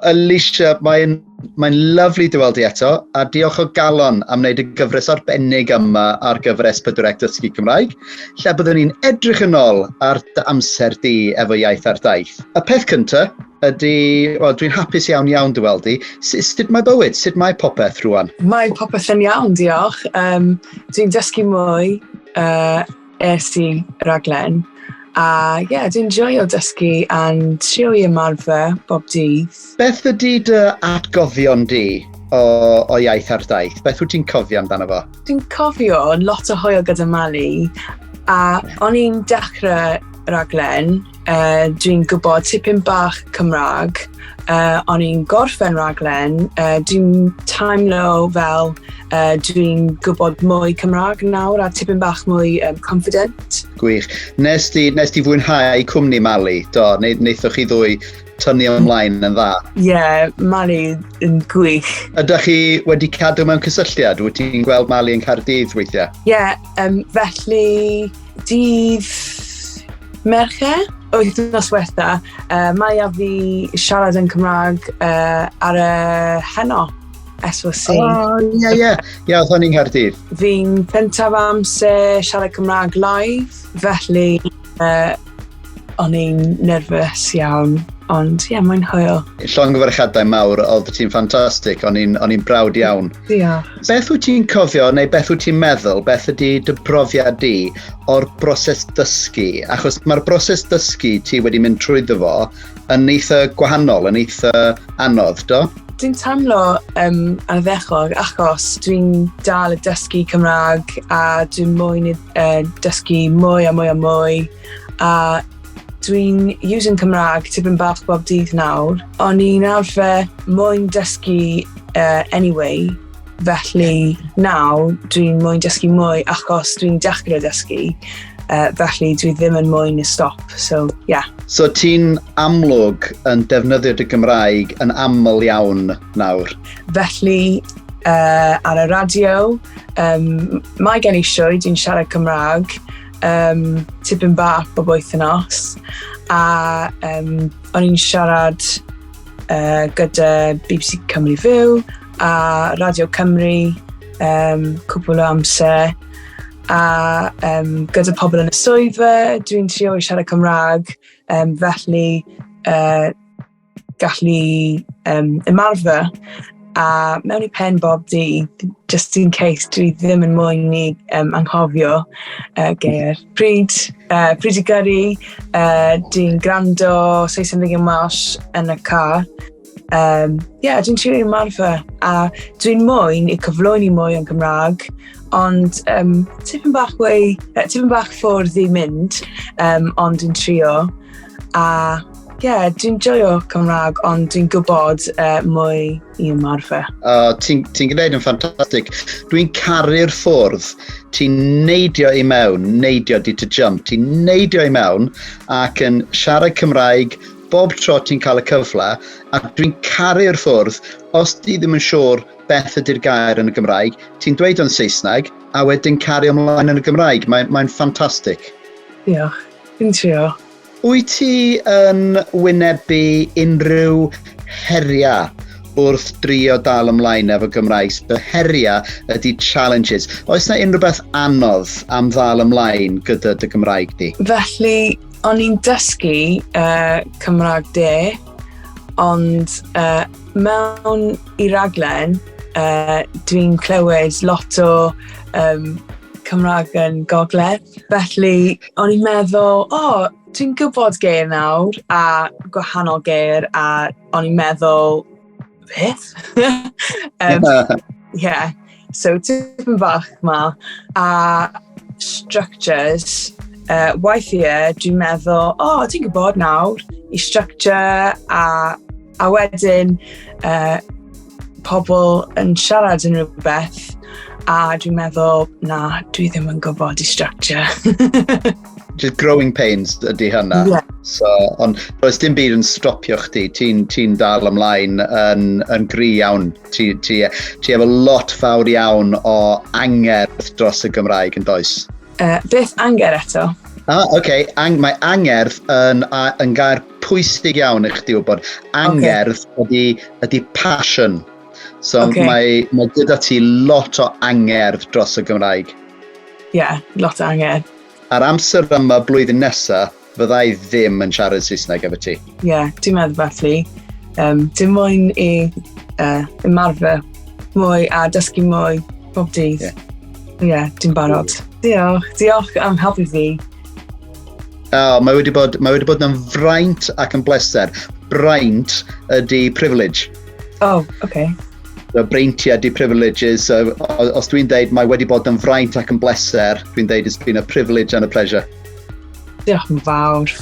Alicia, mae'n lyfli dy weld i eto, a diolch o galon am wneud y gyfres arbennig yma ar gyfer S4C Dysgu Cymraeg, lle byddwn ni'n edrych yn ôl ar dy amser di efo Iaith ar Daith. Y peth cyntaf ydy, wel, dwi'n hapus iawn iawn dy weld di. Sut mae bywyd? Sut mae popeth rwan? Mae popeth yn iawn, diolch. Dwi'n dysgu mwy ers i raglen. A ie, yeah, dwi'n joio dysgu a'n trio i ymarfer bob dydd. Beth ydy dy atgofion di o Iaith ar Daith? Beth wyt ti'n cofio amdano fo? Dwi'n cofio lot o hwyl gyda Mali, a o'n i'n dechrau raglen, dwi'n gwybod tipyn bach Cymraeg, o'n i'n gorffen raglen, dwi'n teimlo fel dwi'n gwybod mwy Cymraeg nawr a tipyn bach mwy confident. Gwych. Nes di fwynhau cwmni Mali? Do, wnaethoch chi ddwy tynnu ymlaen yn dda? Ie, yeah, Mali yn gwych. Ydych chi wedi cadw mewn cysylltiad? Wyt ti'n gweld Mali yn Caerdydd weithiau? Ie, yeah, felly dydd Mercher, wythnos diwetha, mae a fi siarad yn Cymraeg ar y heno. S4C. O, ie. Ie, oedd hwn i'n Nghaerdydd. Fi'n cyntaf amser siarad Cymraeg live, felly o'n i'n nervous iawn, ond ie, yeah, mae'n hwyl. Llongyfarchiadau mawr, oedd ti'n ffantastig, o'n i'n brawd iawn. Diolch. Beth wyt ti'n cofio, neu beth wyt ti'n meddwl, beth ydy dy brofiad di o'r broses dysgu? Achos mae'r broses dysgu ti wedi mynd trwyddo fo yn eitha gwahanol, yn eitha anodd, do? Dwi'n teimlo ardderchog achos dwi'n dal y dysgu Cymraeg a dwi'n moyn dysgu mwy a mwy a mwy a dwi'n using Cymraeg tipyn bach bob dydd nawr. O'n i'n arfer moyn dysgu anyway, felly nawr dwi'n moyn dysgu mwy achos dwi'n dechrau dysgu. Felly dwi ddim yn moyn i stop, so yeah. So ti'n amlwg yn defnyddio dy Gymraeg yn aml iawn nawr? Felly ar y radio, mae gen i sioe, dwi'n siarad Cymraeg, tipyn bach bob wythnos, a o'n i'n siarad gyda BBC Cymru Fyw a Radio Cymru cwpl o amser, a gyda pobl yn y swyddfa, dwi'n trio i siarad Cymraeg, felly gallu ymarfer a mewn i pen bob dydd, just in case dwi ddim yn moyn ni anghofio geir. Pryd i gyrru, dwi'n gwrando Say Something in Welsh yn y car. Yeah, dwi'n trio ymarfer a dwi'n moyn i cyflwyno mwy yn Cymraeg, ond tipyn bach ffordd i mynd, ond dwi'n trio. A yeah, dwi'n joio Cymraeg, ond dwi'n gwybod mwy i ymarfer. Ti'n gwneud yn ffantastig. Dwi'n caru'r ffordd ti'n neidio i mewn, neidio di to jump, ti'n neidio i mewn ac yn siarad Cymraeg bob tro ti'n cael y cyfle, a dwi'n caru'r ffordd, os ti ddim yn siŵr beth ydy'r gair yn y Gymraeg, ti'n dweud o'n Saesneg, a wedyn cario ymlaen yn y Gymraeg. Mae'n ffantastig. Diolch. Dwi'n trio. Wyt ti yn wynebu unrhyw heriau wrth drio dal ymlaen efo Gymraeg? So, heriau ydy challenges. Oes na unrhyw beth anodd am ddal ymlaen gyda dy Gymraeg di? Felly, o'n i'n dysgu Cymraeg De, ond mewn i raglen, dwi'n clywed lot o Cymraeg yn Gogledd. Felly, o'n i'n meddwl, o, oh, dwi'n gwybod geir nawr, a gwahanol geir, a o'n i'n meddwl, beth? Yeah, so tipyn bach ma. A structures, weithiau dwi'n meddwl, o, oh, dwi'n gwybod nawr, i structure, a wedyn pobl yn siarad yn rhywbeth, a dwi'n meddwl, na, dwi ddim yn gwybod i structure. Just growing pains ydy hynna. Yeah. So, ond does dim byd yn stopio chdi, ti dal ymlaen yn gry iawn. Ti efo lot fawr iawn o angerdd dros y Gymraeg yn does? Beth angerdd eto? Ah, oce. Okay. Ang, mae angerdd yn, a, yn gair pwysig iawn i chdi wybod. Angerdd okay. Ydy, ydy passion. So okay. Mae, mae gyda ti lot o angerdd dros y Gymraeg. Ie, yeah, lot o angerdd. Ar amser yma blwyddyn nesaf, fydda i ddim yn siarad Saesneg efo ti. Ie, yeah, dwi'n meddwl felly. Dim moyn i ymarfer mwy a dysgu mwy bob dydd. Ie, yeah. Yeah, dwi'n barod. Diolch, diolch am helpu fi. Oh, mae wedi bod, mae wedi bod yn fraint ac yn bleser. Braint ydy privilege. Oh, okay. So, breintiau ydy privileges. So, os dwi'n deud mae wedi bod yn fraint ac yn bleser, dwi'n deud it's been a privilege and a pleasure. Diolch yn fawr.